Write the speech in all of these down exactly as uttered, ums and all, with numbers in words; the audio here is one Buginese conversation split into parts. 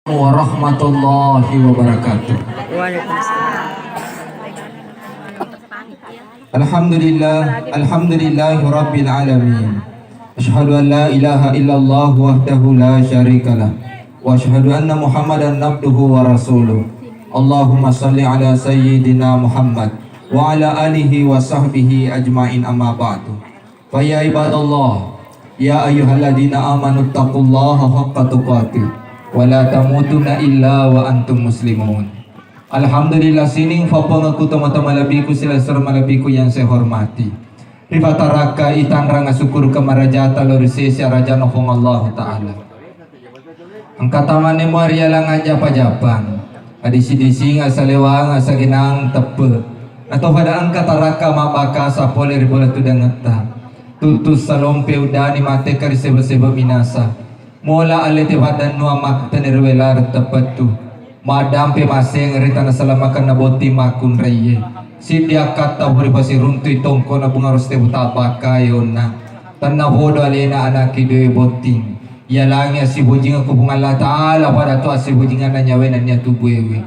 Warahmatullahi wabarakatuh. Alhamdulillah, alhamdulillahi rabbil alamin. Asyhadu an la ilaha illallah wahdahu la syarikalah. Wa asyhadu anna Muhammadan abduhu wa rasuluh. Allahumma salli ala sayyidina Muhammad wa ala alihi wa sahbihi ajmain, amma ba'du. Fa ya ibadallah, ya ayyuhalladzina amanu taqullaha haqqa tuqatih wa la tamutunna illa wa antum muslimun. Alhamdulillah, sining fappangekku tomatoa malebbiku silessureng malebbiku yang saya hormati. Rifatarakka itanrang asukkurukeng marajata lao ri sese arajana Puang Allahu Ta'ala. Engka tamanne mua ri alang ajjapa-japang, adisi-disinga salewanga sagenang teppe. Nato pada engka tarakka mabbakasa pole ri bola tudangetta. Tuttus salompe uddani mateka ri sebe-sebe minasa. Mola alete paddannuang makkutani ri welareng teppettu. Maddampe maseng ri tana salamakenna botting makkunraiye. Siddi akkatta pura pasiruntui tongkona bunga roste buta bakkai onna. Tennapodo alena anakki due botting. Yalangi assibojingeng ku Puang Allah Ta'ala pada to assibojinganna nyawe nennia tubuewe.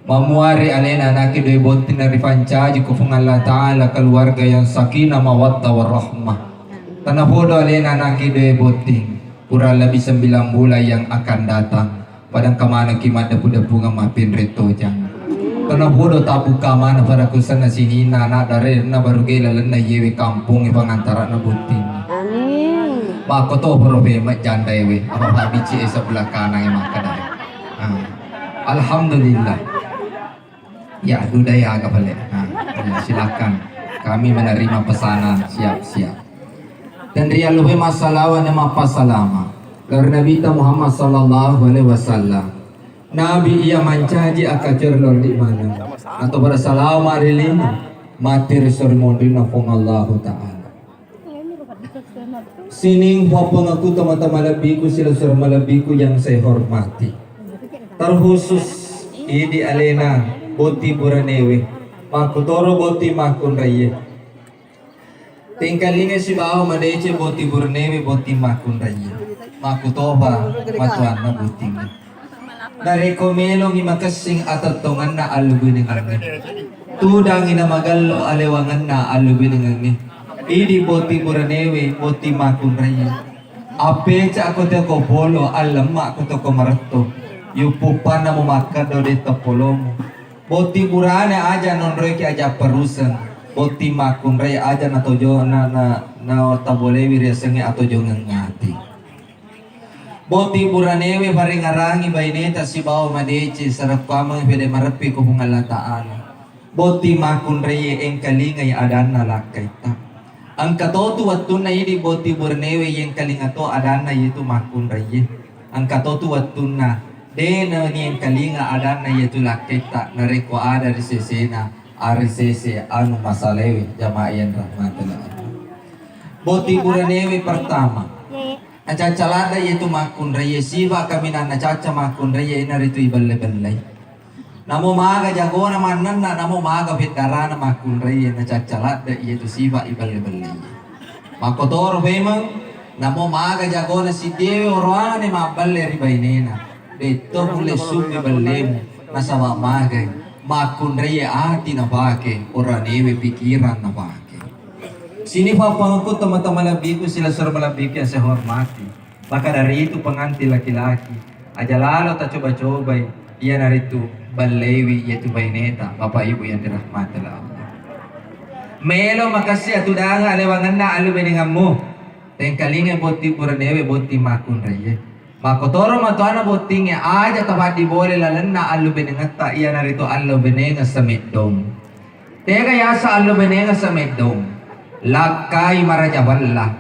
Mamuare alena anakki due botting naripancaji ku Puang Allah Ta'ala keluarga yang sakinah mawaddah warahmah. Tennapodo alena anakki due botting. Kurang lebih sembilan bulan yang akan datang. Pada engka manekki maddepu-depungeng mappinreng tojang. Tennapodo tabbuka maneng pada kusenna sininna anak darenna baru ge lalenna yewe kampong e pangantarana botting. Amin. Makko to poro peme janda ewe, apa pabicci e sebelah kanan e makkeda. Ah. Alhamdulillah. Ya, duda ya aga pale. Ah, ya, silakan. Kami menerima pesanan, siap-siap. Dan riallupai massalawa na mappasalama. Dari Nabi Muhammad sallallahu alaihi wasallam. Nabi iya mancaji akacor lordi maneng. Atau pada salama ri lino. Mati ri sori monrina Puang Allahu Ta'ala. Sining fappangekku tomatoa malebbiku silessureng malebbiku yang saya hormati. Terkhusus idi alena botting buranewe. Makkutoro botting makkunraiye. Tengkalinga sibawa madeceng botting buranewe botting makkunraiye. Makkutopa matuanna bottingnge. Narekko melongi makessing atettongenna allubinengengnge, tudangi namagello alewangenna allubinengengnge. Idi botting buranewe botting makkunraiye. Appecako teko polo, allemma ko toko maretto. Yuppuppanna mo makkeddo de teppolomu. Botting burane aja nonroiki aja peruseng. Botting makkunrai aja natojo na, na, na tabolewi riasengnge atojongeng ati. Botting buranewe parengarangi baineta sibawa madeceng sarekkuameng pede mareppi ko Puang Allah Ta'ala. Botting makkunraiye engkalingai adanna lakkaitta. Engka totu wettunna idi botting buranewe yengkalinga to adanna yetu makkunraiye. Engka totu wettunna de naniengkalinga adanna yetu lakkaitta narekko ada ri sesena, ari sese anu masalewe jamaah yang rahmati Allah. Botting buranewe pertama. Nacacca ladde iyatu makkunraiye, sifa kaminang nacacca makkunraiye iyanaritu ibelle-bellei. Namo maga jagona mannenna, namo maga peddarana makkunraiye, nacacca ladde iyatu sifa ibelle-bellei. Makkotoro memeng, namo maga jagona siddewe oroane mabbelle ri bainena. Detto mulle summi bellemu, nasaba magai makkunraiye ati napake, oranewe pikirang napake. Sini pappangku teman-teman lebbiku, silessureng malebbiku yang saya hormati. Maka dari itu pengantin laki-laki, aja lalo tacoba-cobai, iyanaritu ballewi iyatu baineta, Bapak Ibu yang dirahmati oleh Allah. Melo makassi atudanga alewangenna allubenengammu. Tengkalinga botting buranewe botting makkunraiye. Makkotoro matoanna bottingnge aja tapaddi bole lalenna allubenengetta, iyanaritu allubenengeng sameddong. Tega yaseng allubenengeng sameddong. Lakkai maraja balla,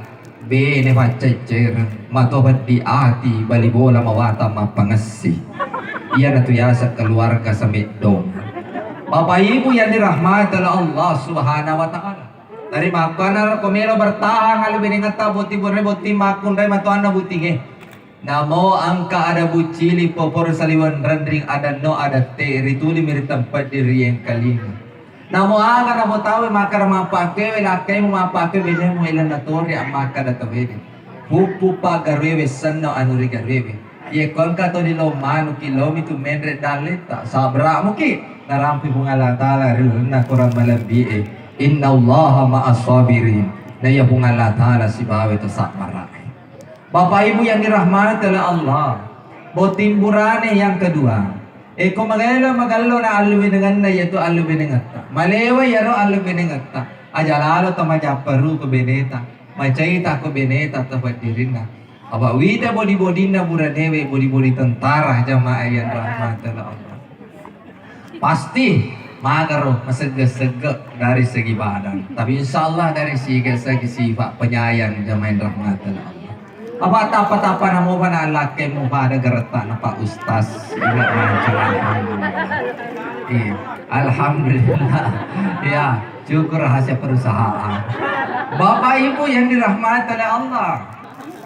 bene pacceccereng, mato peddi ati, bali bola mawatang mappangessi. Iyanatu yaseng keluarga sameddong. Bapak Ibu yang dirahmati oleh Allah Subhanahu wa Ta'ala. Tarimakkuanaro ko melo bertahan allubenengetta botting burane botting makkunrai matoanna bottingnge. Namo engka ada buccili poporo saliweng renring adanno adatte ritulimi ri tempat diriengkalinga. Namo aga namo tawe makkada mappakewe lakkaimu mappakewe benemu elanna tore ammakkada tawede. Puppu paggaruewe senno anu rigaruewe. Iya, ko engka to ri lao manuki, laomi tu menre dalletta, sabra'muki, narampi Puang Allah Ta'ala ri lalenna korang malebbi'e. Innallaha ma'as sabirin. Na iya Puang Allah Ta'ala sibawa to sabbara'e. Bapak Ibu yang dirahmati oleh Allah, botting burane yang kedua. Eko magelo magello na allubenengenna, yaitu allubenengetta. Malewa yaro allubenengetta. Aja lalo tamajapparu ko beneta, macaita ko beneta tafaddirinna. Apa wita bodi-bodinna buranewe, bodi-bodi tentara, jamaah yang rahmati Allah. Pasti magaro masegge-segge dari segi badan. Tapi insya Allah dari segi, segi sifat penyayang, jamaah yang rahmati Allah. Apa tapa-tapa namo pada lakkemu pada geretak na Pak Ustaz. Iya, alhamdulillah. Iya, alhamdulillah. Ya, syukur rahasia perusahaan. Bapak Ibu yang dirahmati oleh Allah.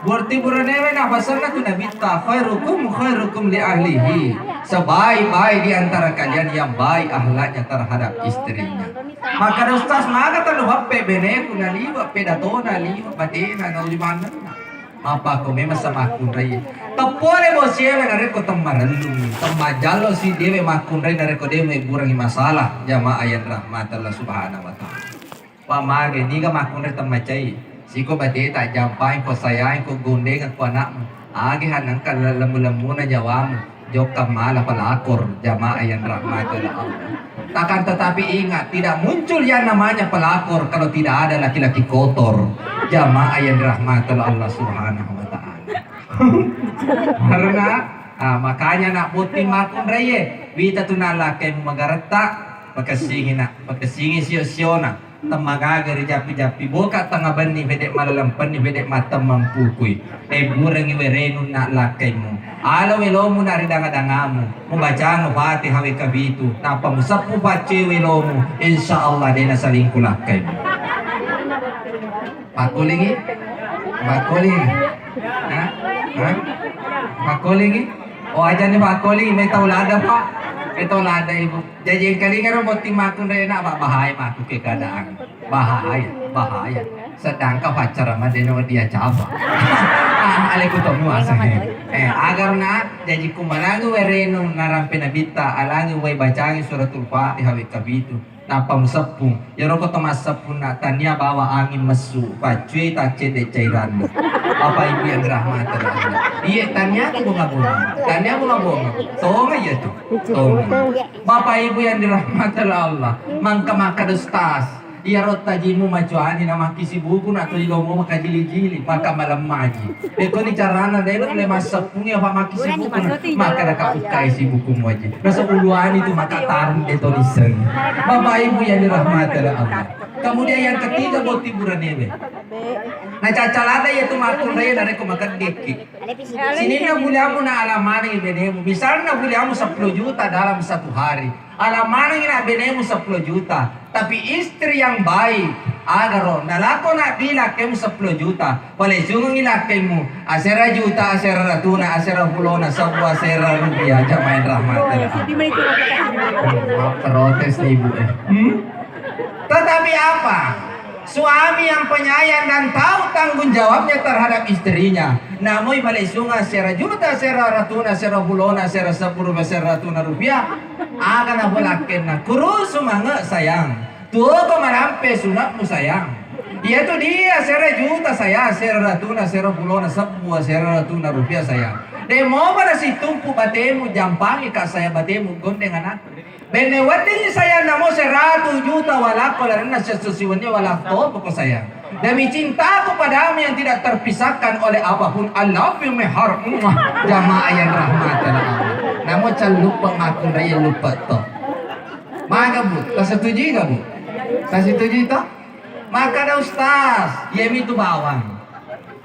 Berarti buranewe na pasanna tu Nabitta, "Khairukum khairukum li ahlihi." Sebaik-baik di antara kalian yang baik akhlaknya terhadap istrinya. Maka ustaz, maka telu bappe beneku naliwa, pedato naliwa, batena nauli manenna. Apa ko memang sama kunrai. Teppole bosiewe narekko temmarellung, temmajallo si dewe makkunrai narekko dewe burangi masalah, jamaah yang rahmat Allah Subhanahu wa Ta'ala. Pamage niga makkunrai temmacai, siko bateta jampai ko sayai ko gondengeng ko anakmu. Age hanengka lemmu-lemmuna nyawamu, jokka mala pelakor, jamaah yang rahmati Allah. Akan tetapi ingat, tidak muncul yang namanya pelakor kalau tidak ada laki-laki kotor, jamaah yang rahmati Allah Subhanahu wa Ta'ala. Karena ah, makanya nak botting makkunrai e, wita tu nalakkemu magaretta, pakessingi nak, pakessingi sio-siona. Temmagaga ri jappi-jappi boka tengnga benni fede mallalempenni fede mattemmeng pukui. Ebburengngi werenu na lakkaimu. Alo welomu na ri danga-dangamu. Mubacang Fatihah wekka pitu. Nappa museppu paccui welomu. Insya Allah dena salingku lakkaimu. Pakkulingi? Pakkulingi? Hah? Hah? Pakkulingi? Oh, ajani pakkulingi. Metau lada, Pak. Metau lada, Ibu. Jaji engkalingaro botting makkunrai enak, Pak, bahaya makku ke keadaan. Bahaya, bahaya. Sedangkan pacaran mah deno dia capa. Ah, aleku temu asal. Eh, agar na jaji kumalangi werenu narampe nabitta, alangi wai bacangi suratul Fatihah wekka pitu. Nappa museppung. Iyaro ko to masseppunna tania bawa angin messu, paccui taccedde cairanna. Bapak Ibu yang dirahmati Allah. Iya, tania tu bunga-bunga. Tania bunga-bunga. Tonga iya tu. Tonga. Bapak Ibu yang dirahmati Allah, mangka makkeda ustaz, iyaro tajimu macuani na makkisi buku na tuli lomo makajili-jili, maka malemmaji. Dekoni carana delo le masseppungi apa makkisi buku na, maka daka ukkai si buku muaji. Nasa uluani tu maka tarung de to lisseng. Bapak Ibu yang dirahmati oleh Allah. Kemudian yang ketiga botting buranewe. Na cacalada yaitu makkunrai narekko makeddekki. Sininna buliamu na ala manengi benemu. Misalna buliamu sepuluh juta dalam satu hari. Ala manengi na benemu sepuluh juta. Tapi istri yang baik, agaro nalako na bi lakkemu sepuluh juta. Palesungengi lakkemu asera juta, asera ratuna, asera pulona, sebuah asera rupiah. Jamaah rahmat. Protes nih ibu eh. Hmm? Tetapi apa? Suami yang penyayang dan tahu tanggung jawabnya terhadap istrinya. Namoi balesunga sera juta, sera ratuna, sera pulona, sera sepuluh, sera ratuna rupiah. Aga na bolakkenna. Kurusu mange sayang. Tuoko marampe sunatmu sayang. Iya tu dia sera juta sayang, sera ratuna, sera pulona, sebuah sera ratuna rupiah sayang. Demo pada situmpu batemu jampangi kak saya batemu gondeng anak. Benne weddingngi sayang namo seratu juta walakko larenna sessusiwenni walakko poko sayang. Demi cintaku padamu yang tidak terpisahkan oleh apapun. I love you, my heart. Muah. Jamaah yang rahmati Allah. Namo callupa makkunrai lupa to. Maga bu, tasetujui ga bu? Tasetujui to? Maka ada ustaz, yemi tu bawang.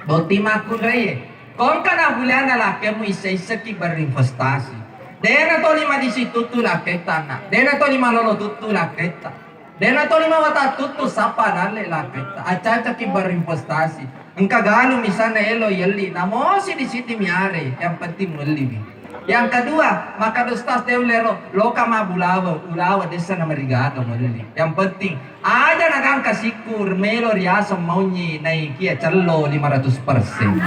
Botting makkunrai. Kongka na buliana lakkemu issa-issaki berinvestasi. Dena toli madisi tuttu lakketta anak. Dena toli malolo tuttu lakketta. Dena toli mawata tuttu sapa dalle lakketta. Acacaki berinvestasi. Engka galu misalna elo yelli. Namosi di siti miare. Yang penting melli mi. Yang kedua, maka ustaz teu lero. Loka ma bulawa. Ulawa dessa na marigaga melli. Yang penting Aja nagangka sikku melo riaseng maunyi naikia cello lima ratus persen.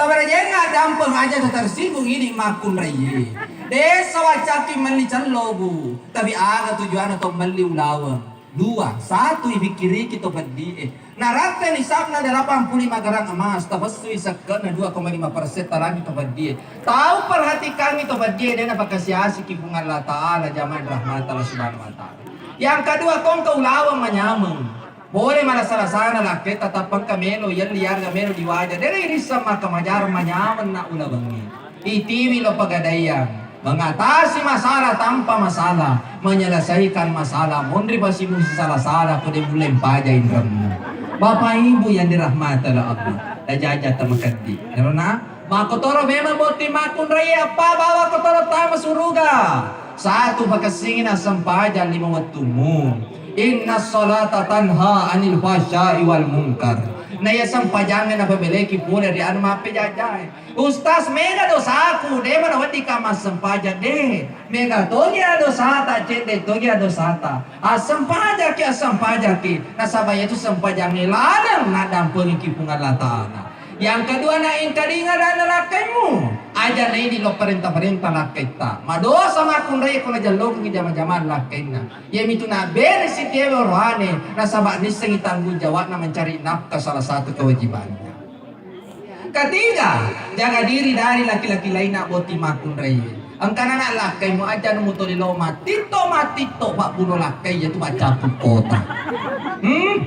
Tabarajengnga dampeng aja tu tersinggung idi makkunraiye. Desa waccaki melli cello, Bu. Tapi aga tujuanna to melli ulaweng? Dua, satu ipikkiriki to peddie. Naratte nisabna delapan puluh lima gram emas, tapessui sekke'na dua koma lima persen talani to peddie. Tau perhatikangi to peddie, dena pakasiasiki Puang Allah Ta'ala, jamaah rahmat Allah Subhanahu wa Ta'ala. Yang kedua, kongka ulaweng manyameng. Pole malasa-lasana lakketta, tappengka melo yelli yarga melo diwaja. Dena irisseng maka majarang manyameng na ulawengnge. Itiwi lo pegadaian. Mengatasi masalah tanpa masalah, menyelesaikan masalah. Monri pasimusi sala-sala ko de mulle mpaja inremmu. Bapak Ibu yang dirahmati oleh Allah, tajaja tamakeddi. Karena makkotoro memang botting makkunrai, apa bawa kotoro tama suruga. Satu, pakessingi nassempajang lima wettummu. Inna salata tanha anil fahsya'i wal munkar. Na iya sempajangnge napabeleki pole ri anu mappejajae. Ustaz, mega dosaku, de mana wedding ka massempajang de. Mega togi dosata, cedde togi dosata. Assempajaki, assempajaki. Nasaba iyatu sempajangnge laleng naddampengiki Puang Allah Ta'ala. Yang kedua, naengkalinga dana lakkaimu. Aja naidi lo parenta-parenta lakkaitta. Madosa makkunrai ko najallokengi jama-jama lakkainna. Iyamitu nabere sikewe oroane, nasaba nissengi tanggung jawabna mencari nafkah salah satu kewajibannya. Ketiga, jaga diri dari laki-laki lainna botting makkunrai. Engkana na lakkaimu aja mutoli lo mattitto, mattitto pabbuno lakkai iyatu maccapu kota. Hmm?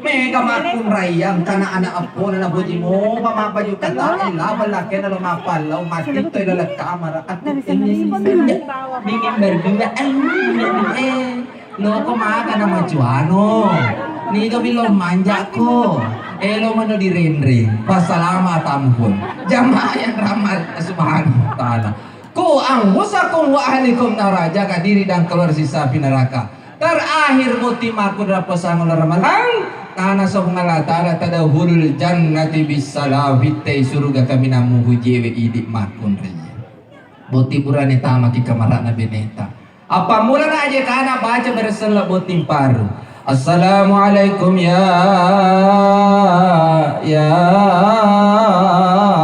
Mega makkunrai engkana anak eppona na boji mopa mabbaju katae laba lakkaina lo mappallau mattitto ilo kamara. Aku ini dingin berdua. Eh, eh. Loko maga na macuano. Niga bilo manjako. Elo mano direnreng. Pasalama tampun. Jamaah yang rahmat Subhanahu wa Ta'ala. Ku anfusakum wa ahlikum nara, jaga diri dan keluarga sisa api neraka. Terakhir botting makkunrai pasangan ramalang. Karena Puang Allah Ta'ala, tadkhulul jannata bis salam, fitte suruga kaminang muhujewe idi makkunrai. Botting burane tamaki kamarana beneta. Appammulana aje kana baca beresella botting paru. Assalamualaikum ya, ya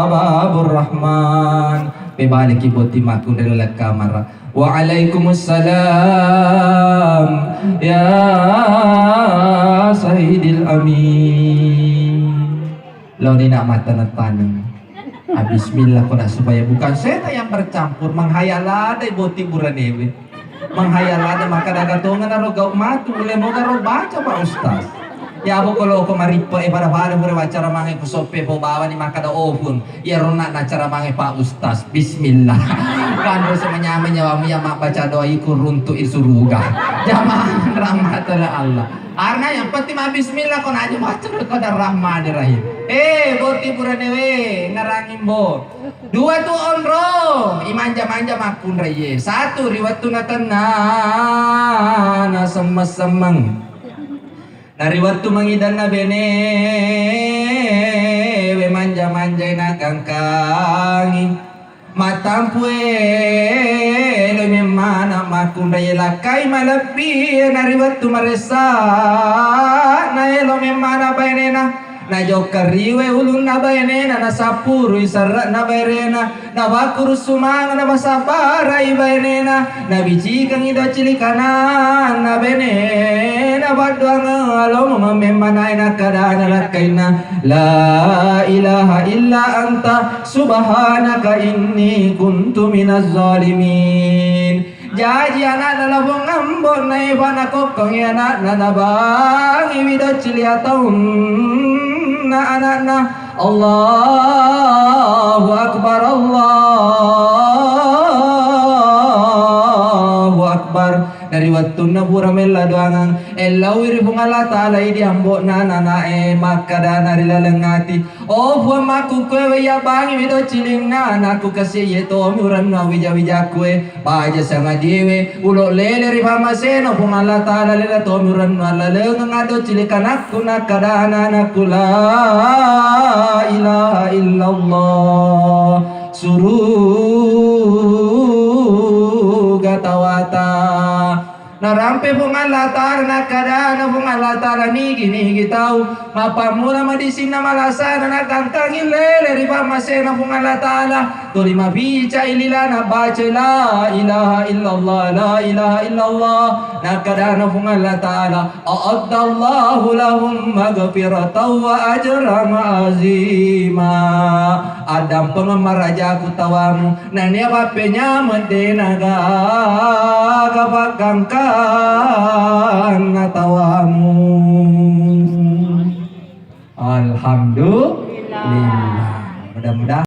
Babur Rahman. Pebaleki botting makkunrai laleng kamara. Waalaikumussalam ya Sayyidil Amin. Laoni na mattaneng-taneng. Ah, bismillah ko na supaya bukan setan yang bercampur, menghayal ada botting buranewe. Menghayal ada maka daga tonga naro gau matu, mulai moga ro baca Pak Ustaz. Ya bu kalau ko marippe e pada-pada pura wacara mange ku soppe po bawani maka da ofun. Iya rona na cara mange Pak Ustaz. Bismillah. Kan ro semenyame nyawamu ya mak baca doa iku runtu i suruga. Jamaah rahmatullah Allah. Arna yang penting mah bismillah ko naja matur ko Rahmanirrahim. Eh, botting buranewe, ngarangin bo. Dua tu onro, imanja-manja makkunrai ye. Satu, ri wettu natenna, nasemmeng-semmeng. Na ri wettu mangidanna bene, we manja-manjai nagangkangi. Mattampue loi memmana makkunrai lakkai malebbi na ri wettu maressa na elo memmana bainena. Najokka riwe ulunna bainena, nasappurui serre'na bainena, nabakkuru sumanga, nabasabbarai bainena, nabicikangi docili kananna bainena, baddoangeng alomo mammemmanae nakkadana lakkainna, La ilaha illa anta subhanaka inni kuntu minaz zalimin. Jaji ana'na Labong Ambo' naefa nakokkongi ana'na, nabangiwi doccili ataunna ana'na. Allahu Akbar, Allahu Akbar. Dari wettunna pura mella doangang, ellaui ri Puang Allah Ta'ala idi ambo'na ana'e makkadana ri laleng ati. Oh Puang, makkukkoe waiya bangiwi doccilinna anakku, kasi iye tomi urennu awija-wijakku e, baja sangadie we, ulo lele ri pammasena Puang Allah Ta'ala, lela tomi urennu allalengeng adoccili kanakku, nakkadana anakku, La ilaha illallah, suruga tawata. Narampe Puang Allah Ta'ala, nakkadana Puang Allah Ta'ala, nigi-nigi tau mappammula madisinna malasana, nagangkangi lele ri pammasena Puang Allah Ta'ala, tuli mabicai lilana baca la ilaha illallah, la ilaha illallah, nakkadana Puang Allah Ta'ala, a'addallahu lahum maghfiratan wa ajran azima. Addampengeng marajaku tawamu, nania pappenyameng de nagaga paggangkanna tawamu. Alhamdulillah. Mudah-mudahan